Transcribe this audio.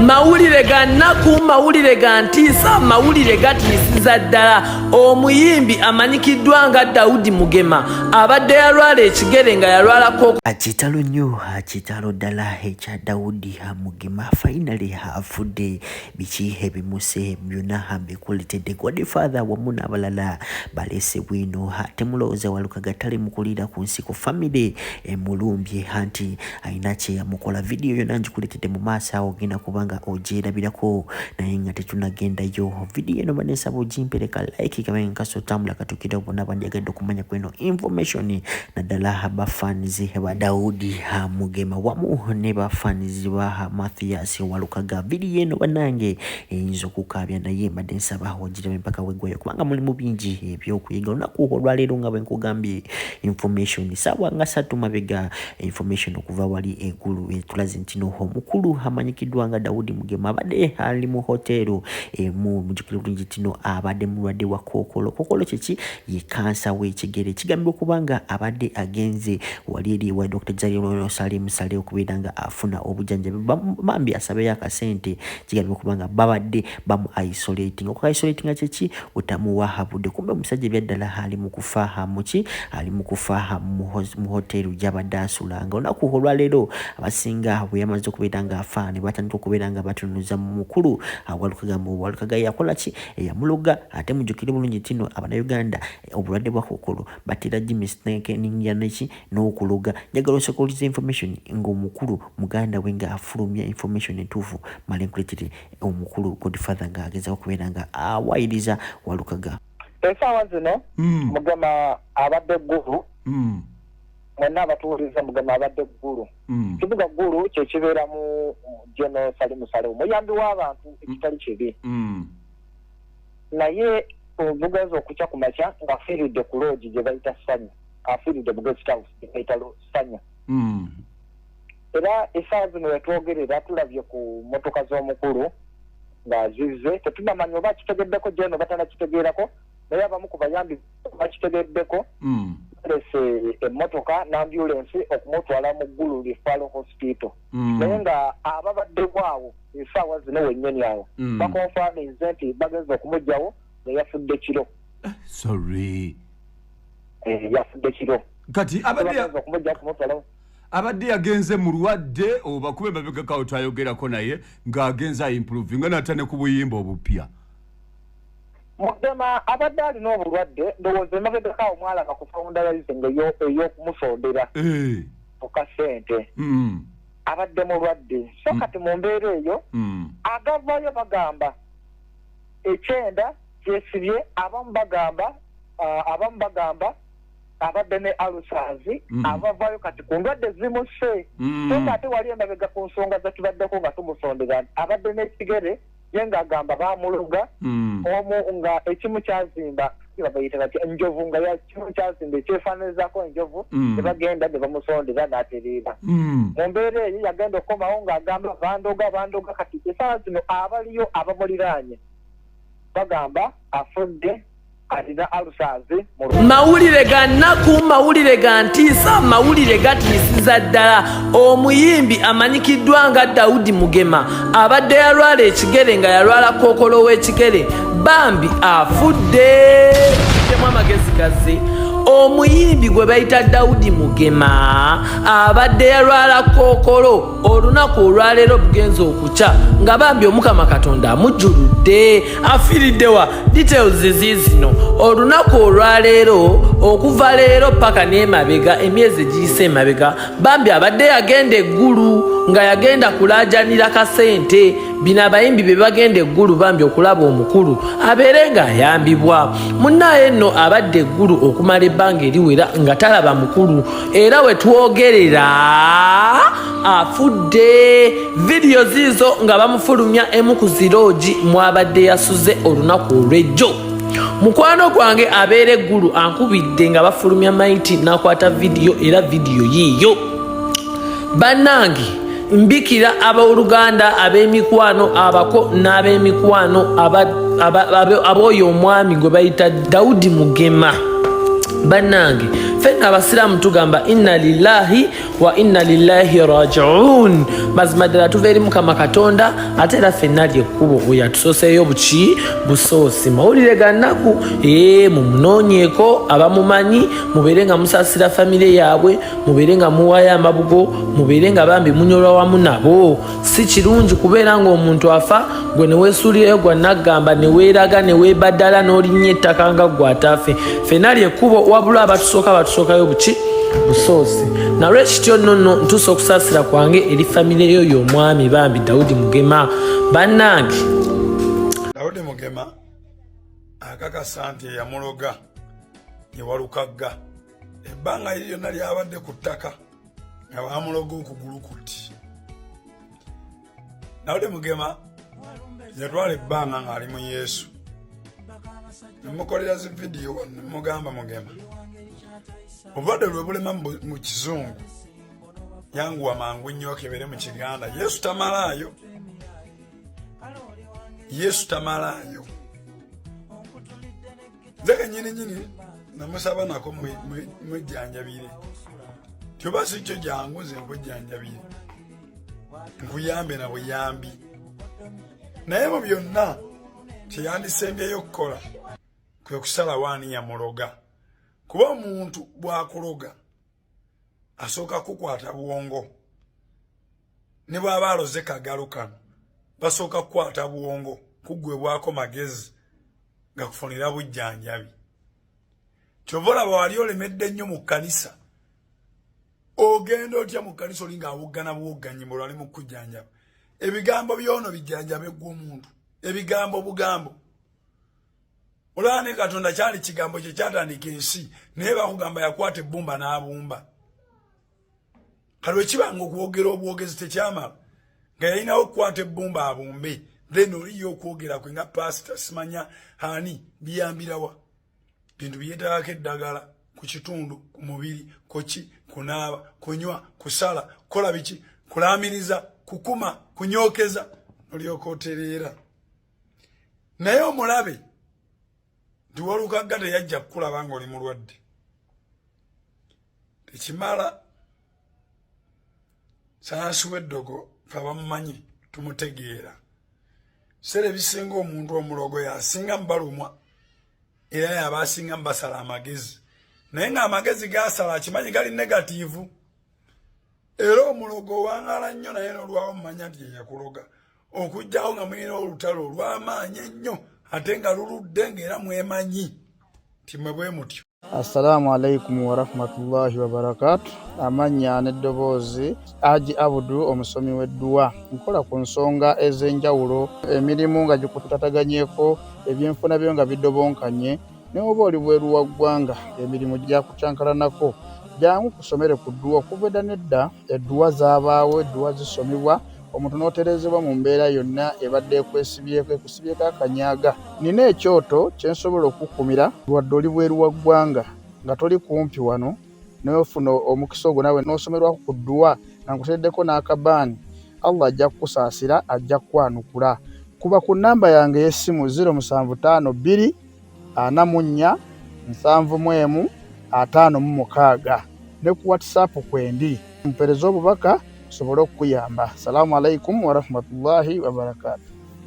Mawulire ga nnaku, mawulire ga ntiisa, mawulire gatiisiza ddala. Omuyimbi amanyikiddwa nga Daudi Mugema abadde yalwala ekigere nga yalwalako. Kitalo nnyo, kitalo ddala ekya Daudi Mugema, finally afudde. Biki ebimuse byonna mbikuletedde. Godfather wamu n'abalala baleese bwino. Temulowooza Walukaga tali mukuliira ku nsiko, famire emulumbye anti alina kyeyamukola. Vidiyo yonna ngikuletedde mu maaso awo, ogenda kubanga ogyerabirako. Naye nga tetunagendayo, vidiyo eno banesaba ogimpereka like, kabe nkaso otambula katukire bonna bandyagadde okumanya kweno information, naddala bafanizi ba Daudi Mugema wamu ne bafanizi ba Mathias Walukaga. Vidiyo eno bannange eyinza okukaabya, naye mbadde nsaba ogirabe mpaka weggwayo kubanga mulimu bingi ebyokuyiga. Olunaku olwaleero nga bwe nkugambye, information saawa nga 3 mabega, information okuva wali egulu etulaze nti no omukulu amanyikiddwa nga Daudi Mugema abadde ali mu hoteero emu. Mujjukire bulungi nti no abadde mulwadde wa kookolo. Kookolo kyeki? Ye kansa w'ekigere. Kigambibwa okuba nga abadde agenze wali eri ewa Dr. Jalilo Salim Saleh okubeera nga afuna obujjanjabi, bambi asabeyo akasente. Kigambibwa okuba nga babadde bamu isolating. Oku isolatinga kyeki? Butamuwa budde. Kumbe omusajja ebyaddala ali mu kufa muki, ali mu kufa mu hoteeri gy'abadde asulanga. Olunaku olwaleero abasinga bwe yamaze okubeera nga afa, ne batandika okubeera nga batunuza mu mukulu Walukaga, mu Walukaga yakola ki? Eyamuloga. Ate mujjukire bulungi nti no Abannayuganda obulwadde bwa kookolo batera gimistakeninga neki n'okuloga. Njagala osooka owulize information ng'omukulu muganda we ng'afulumya information entuufu, male nkuleetere omukulu Godfather ng'agezaako okubeera nga awayiriza Walukaga. Essaawa zino Mugema abadde Ggulu. Mwenna abatuwuliriza, Mugema abadde Ggulu. Kibuga Ggulu kyekibeeramu General Salim Saleh, omuyambi w'abantu ekitali kibi. Naye bugenza okukya ku makya ng'afiiridde ku loogi gye bayita Sanya, afiiridde mu guest house gye bayita Sanya. Era essaawa zino wetwogerera tulabye ku mmotoka z'omukulu ng'azizze. Tetunamanya oba akitegeddeko gyeno batanakitegeerako, naye abamu ku bayambi bakitegeddeko. Balese emmotoka n'ambulensi okumutwala mu Ggulu Referral Hospital. Naye nga ababaddewo awo essaawa zino wennyini awo bakonfaminze nti bagenza okumugjawo nga yafudde kiro. Sorry. Yafudde kiro. Kati abadde Bagenza okumugjawo kumutwala. Abadde yagenze mulwadde oba? Kuba emabegakawo twayogerako naye ng'agenze aimprovinga nata ne ku buyimba obupya. Mugema abadde alina obulwadde. Ndowooza emabegako awo mwalaba ku fundraising ey'okumusondera ku kasente. Abadde mulwadde, so kati mu mbeera eyo agavaayo bagamba ekyenda kyesibye, abamu bagamba abadde ne ulcers. Abavaayo kati ku ndwadde zimusse. So nga ate wali emabega ku nsonga zetubaddeko nga tumusondera nti abadde n'ekigere, ye ng'agamba baamuloga. Omu nga ekimu kyazimba babayita batya, enjovu, nga kimu kyazimba ekyefaananizaako enjovu. Ne bagenda ne bamusondera n'atereera. Mu mbeera eyo yagenda okukomawo ng'agamba bandoga, bandoga. Kati essaawa zino abaliyo abamuliraanye bagamba afudde, alina ulcers mu Mawulire ga nnaku, mawulire ga ntiisa, mawulire gatiisiza ddala. Omuyimbi amanyikiddwa nga Daudi Mugema abadde yalwala ekigere nga yalwala kookolo w'ekigere, bambi afudde. Temu amagezi gazze. Omuyimbi gwe bayita Daudi Mugema abadde yalwala kookolo, olunaku olwaleero bugenza okukya nga bambi Omukama Katonda amujjuludde. Afiiriddewa? Details ziizino. Olunaku olwaleero, okuva leero paka n'emabega emyezi egiyise emabega, bambi abadde yagenda eggulu nga yagenda kulaajanira kasente. Bino abayimbi be bagenda eggulu bambi okulaba omukulu abeere ng'ayambibwa. Munnaaye nno abadde eggulu okumala ebbanga eriwera nga talaba mukulu, era we twogerera afudde. Vidiyo ziizo nga bamufulumya emu ku ziroogi mwabadde yasuze olunaku olw'ejjo. Mukwano gwange abeera eggulu ankubidde nga bafulumya maiti, n'akwata vidiyo, era vidiyo yiiyo. Bannange, mbikira abooluganda, ab'emikwano, abako n'ab'emikwano ab'oyo omwami gwe bayita Daudi Mugema. Bannange, fenna abasiraamu tugamba inna lillahi wa inna lillahi rajiun. Mazima ddala tuva eri Mukama Katonda, ate era ffenna lyekkubo. Oyo atusoseeyo buki busoosi. Mawulire ga nnaku. Ee, mumunoonyeeko abamumanyi, mubeere nga musaasira famire yaabwe, mubeere nga muwaayo amabugo, mubeere nga bambi munyolwa wamu nabo. Si kirungi kubeera ng'omuntu afa gwe ne weesuulirayo gwa naggamba, ne weeraga, ne weebadala, n'olinnya ettaka nga ggwe ataafe. Ffenna lyekkubo, wabula abatusooka batusookayo buki busoosi. Nalwekityo nno nno ntuusa okusaasira kwange eri famire yoyo omwami bambi Daudi Mugema. Bannange, Daudi Mugema akakasa nti eyamuloga ye Walukagga. Ebbanga liri lyonna lyabadde ku ttaka nga bamuloga okugulu kuti. Daudi Mugema yatwala ebbanga ng'ali mu Yesu. Nemukolera zi vidiyo wano, nemugamba, Mugema, obulwadde lwe bulema mu kizungu, yanguwa mangu nnyo okebere mu Kiganda. Yesu tamalaayo, Yesu tamalaayo. Nze kenyini nyini namusaba nako mwejjanjabire, tyoba si kyo jangu nze nkujjanjabire, nkuyambe na buyambi. Naye mu byonna kyeyandisembyeyo okukola kwe kusalawo ani yamuloga, kuba omuntu bw'akuloga asooka kukwata bwongo. Ne bw'aba aloze kagalo kano, basooka kukwata bwongo, kuggwebwako magezi gakufunira bujjanjabi. Kyova olaba wali olemedde nnyo mu kkanisa. Ogenda otya mu kkanisa oli ng'awoggana buwogganyi mbu olwali mu kujjanjaba? Ebigambo byono bijjanjabe ggwe omuntu, ebigambo bugambo. Olaba ne Katonda kyali kigambo kye kyatandika ensi, naye bakugamba yakwata ebbumba n'abumba. Kale wekibanga okwogera obwogezi tekyamala, nga yalinawo okukwata ebbumba abumbe, then oliyo okwogera kwe nga pasita simanya ani biyambirawa. Bintu byetaagako eddagala ku kitundu, ku mubiri, kuki, kunaaba, kunywa, kusala, kukola biki, kulaamiriza, kukuma, kunyokeza, nolyoka otereera. Naye omulabe nti Walukagga teyajja kukulaba nga oli mulwadde, tekimala. Sayansi w'eddogo fe abamumanyi tumutegeera. Biseera ebisinga omuntu omulogo yasinga mubalumwa, era yaba asinga mubasala amagezi, naye ng'amagezi gasala akimanyi gali negatiivu. Era omulogo owangala nnyo, naye nolwawo mumanya nti yeyakuloga, okugjawo nga mulina olutalo olw'amaanyi ennyo, ate nga luludde, ng'era mwemanyi nti mwe bwe mutyo. Assalaamu alaikum warahmatullahi wabarakatu. Amannya n'eddoboozi, Haji Abudu, omusomi w'edduwa. Nkola ku nsonga ez'enjawulo, emirimu nga gikutataganyeko, ebyenfuna byo nga bidobonkanye, ne oba oli bweru wa ggwanga emirimu gyakukyankalanako, jangu kusomere ku dduwa. Okuva edda n'edda edduwa zaabaawo, edduwa zisomibwa omuntu n'otereezebwa mu mbeera yonna ebadde ekwesibyeko, ekusibyeko akanyaga. Nina ekyoto kye nsobola okukukumira wadde oli bweru wa ggwanga nga toli kumpi wano, n'ofuna omukisa ogwo naawe n'osomerwako ku dduwa nga nkuteereddeko n'akabaani. Allah ajja kukusaasira, ajja kukwanukula. Kuba ku nnamba yange ey'essimu 0752 44 71 56 ne ku WhatsApp kwendi. Mpeereza obubaka nsobole okukuyamba. Salaamu alaikum warahmatullahi wabarakaatu.